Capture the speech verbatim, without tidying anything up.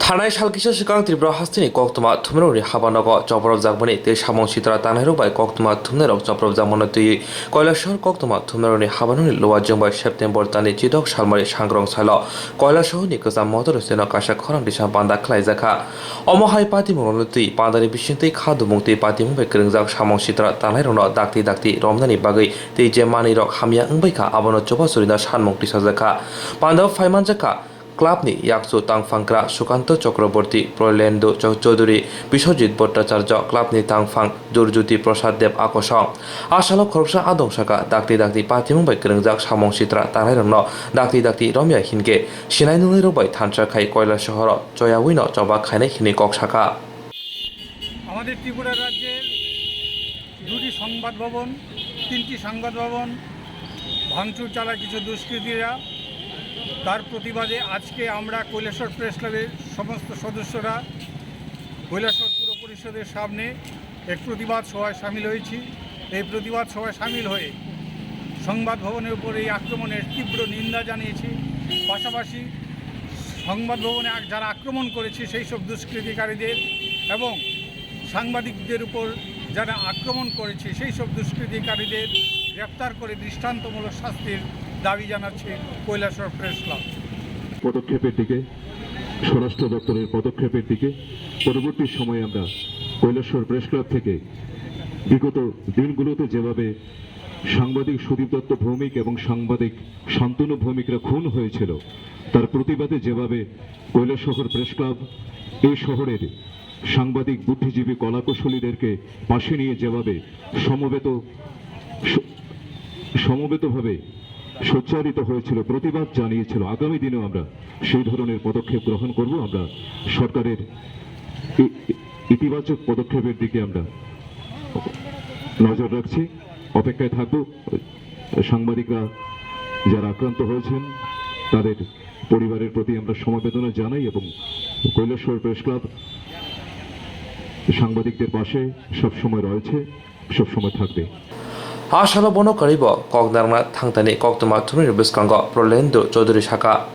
Thanai sal kisa swkang Tripura hasteni koktwma thumnairokni habanogo chopropjakmani tei samung sitra tangnairok bai koktwma thumnairok chopropjakmano twiwi Koilashahar koktwma thumnairokni habanokni luajwng bai September talni chidok salmari sangrong salo Koilashahorni kwcham motor steno kaisa khorang disa panda khlaijakha. Omo hai patimungrokno twi pandani bisingtwi kha dumung twi patimung bai kwrwngjak samung sitra tangnairokno dakti dakti romnani bagwi tei je manwirok hamya wngbaikha abono chubachu rwna sanmung tisajakha. Pandao phaimanjakha clubni yakchu tangphangkra Sukanto Chakraborty, Pralendu Chou-, Choudhury, Biswajit Bhattacharya, clubni tangphang Durjyoti Prasad Deb akosong. A salo khoroksa adong saka dakti dakti patimung bai kwrwngjak samung sitra tangnairokno dakti dakti romya hinkhe sinai nungnairok bai thansa khai Koilashahoro choyawino choba khainai hinwi kok saka. আমাদের ত্রিপুরা রাজ্যের দুটি সংবাদ ভবন, তিনটি সংবাদ ভবন ভাঙচুর চালায় কিছু দুষ্কৃতীরা। তার প্রতিবাদে আজকে আমরা কৈলাসহর প্রেস ক্লাবের সমস্ত সদস্যরা কৈলাসহর পুর পরিষদের সামনে এক প্রতিবাদ সভায় সামিল হয়েছি। এই প্রতিবাদ সভায় সামিল হয়ে সংবাদ ভবনের উপর এই আক্রমণের তীব্র নিন্দা জানিয়েছি। পাশাপাশি সংবাদ ভবনে আক-, যারা আক্রমণ করেছে সেই সব দুষ্কৃতিকারীদের এবং সাংবাদিকদের উপর যারা আক্রমণ করেছে সেই সব দুষ্কৃতিকারীদের গ্রেপ্তার করে দৃষ্টান্তমূলক শাস্তির দাবি জানাচ্ছে কৈলাসহর প্রেস ক্লাব। পদক্ষেপের দিকে, স্বরাষ্ট্র দপ্তরের পদক্ষেপের দিকে পরবর্তী সময়ে আমরা কৈলাসহর প্রেস ক্লাব থেকে বিগত দিনগুলোতে যেভাবে সাংবাদিক সুদীপ দত্ত ভৌমিক এবং সাংবাদিক শান্তনু ভৌমিকরা খুন হয়েছিল, তার প্রতিবাদে যেভাবে কৈলাসহর প্রেস ক্লাব এই শহরের সাংবাদিক, বুদ্ধিজীবী, কলাকুশলীদেরকে পাশে নিয়ে যেভাবে সমবেত স-, সমবেতভাবে সোচ্চারিত হয়েছিল, প্রতিবাদ জানিয়েছিল, আগামী দিনেও আমরা সেই ধরনের পদক্ষেপ গ্রহণ করব। আমরা সরকারের ই-, ই-, ইতিবাচক পদক্ষেপের দিকে আমরা নজর রাখছি, অপেক্ষায় থাকব। সাংবাদিকরা যারা আক্রান্ত হয়েছেন, তাদের পরিবারের প্রতি আমরা সমবেদনা জানাই এবং কৈলাসহর প্রেস ক্লাব সাংবাদিকদের পাশে সবসময় রয়েছে, সবসময় থাকবে। A salo bono kwrwibo kok narwkna thangtani koktwma thumnairokni bwskango Pralendu Choudhury saka.